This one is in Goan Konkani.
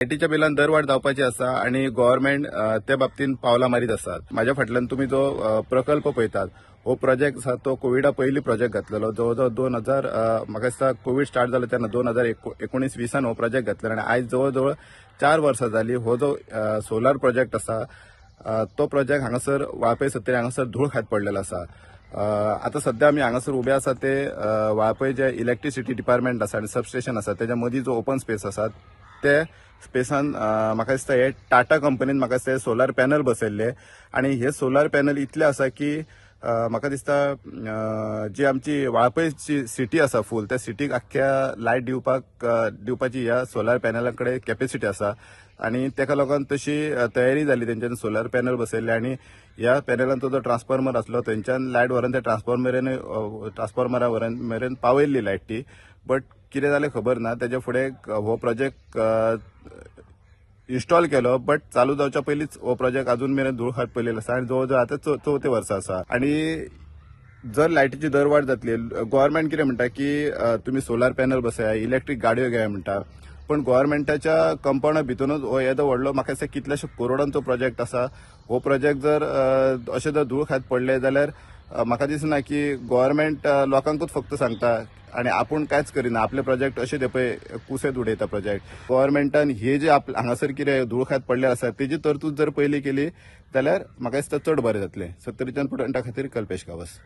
लायटीच्या बिलान दरवाड जावपाची आसा आनी गव्हर्मेंट ते बाबतीन पावलां मारीत आसात. म्हाज्या फाटल्यान तुमी जो प्रकल्प पळयतात, हो प्रोजेक्ट आसा तो कोविडा पयलीं प्रोजेक्ट घातलेलो. जवळ जवळ 2000, म्हाका दिसता कोवीड स्टार्ट जालो तेन्ना 2019-20 हो प्रोजेक्ट घातलेलो आनी आयज जवळ जवळ 4 वर्सां जाली. हो जो सोलार प्रोजेक्ट आसा, तो प्रोजेक्ट हांगासर वाळपय, सत्तरी हांगासर धूळ खात पडलेलो आसा. आतां सध्या आमी हांगासर उबे आसा ते वाळपय जे इलेक्ट्रिसिटी डिपार्टमेंट आसा आनी सबस्टेशन आसा, तेच्या मदीं जो ओपन स्पेस आसा, ते स्पेसान म्हाका दिसता हे टाटा कंपनीन म्हाका दिसता सोलार पॅनल बसयल्ले आनी हे सोलार पॅनल इतले आसा की म्हाका दिसता जी आमची वाळपयची सिटी आसा फूल, त्या सिटीक आख्ख्या लायट दिवपाची ह्या सोलार पॅनला कडेन कॅपेसिटी आसा. आनी तेका लागून तशी तयारी जाली, तेंच्यानी सोलार पॅनल बसयल्ले आनी ह्या पॅनलांचो जो ट्रान्सफॉर्मर आसलो, थंयच्यान लायट व्हरून त्या ट्रान्सफॉर्मरा व्हरून मेरेन पावयल्ली लायट ती. बट कितें जालें खबर ना, तेच्या फुडें हो प्रोजेक्ट इन्स्टॉल केलो, बट चालू जावच्या पयलींच हो प्रोजेक्ट अजून मेरेन धूळ खात पडलेलो आसा आनी जवळ जवळ आतां चवथें वर्स आसा. आनी जर लायटीची दरवाड जातली, गव्हर्मेंट कितें म्हणटा की तुमी सोलार पॅनल बसया, इलेक्ट्रीक गाडयो घेया म्हणटा, पण गव्हर्मेंटाच्या कंपाऊंडा भितरूच हो येदो व्हडलो, म्हाका दिसता कितल्याशा करोडांचो प्रोजेक्ट आसा. हो प्रोजेक्ट जर अशें जर धूळ खात पडले जाल्यार म्हाका दिसना की गव्हर्मेंट लोकांकूच फक्त सांगता आनी आपूण कांयच करिना, आपले प्रोजेक्ट अशे ते पळय कुसेत उडयता प्रोजेक्ट. गव्हर्मेंटान हे जे हांगासर कितें धूळ खात पडले आसा, तेजी तरतूद जर पयली केली जाल्यार म्हाका दिसता चड बरें जातलें. सत्तरीच्यान प्रुडंटा खातीर कल्पेश गांवस.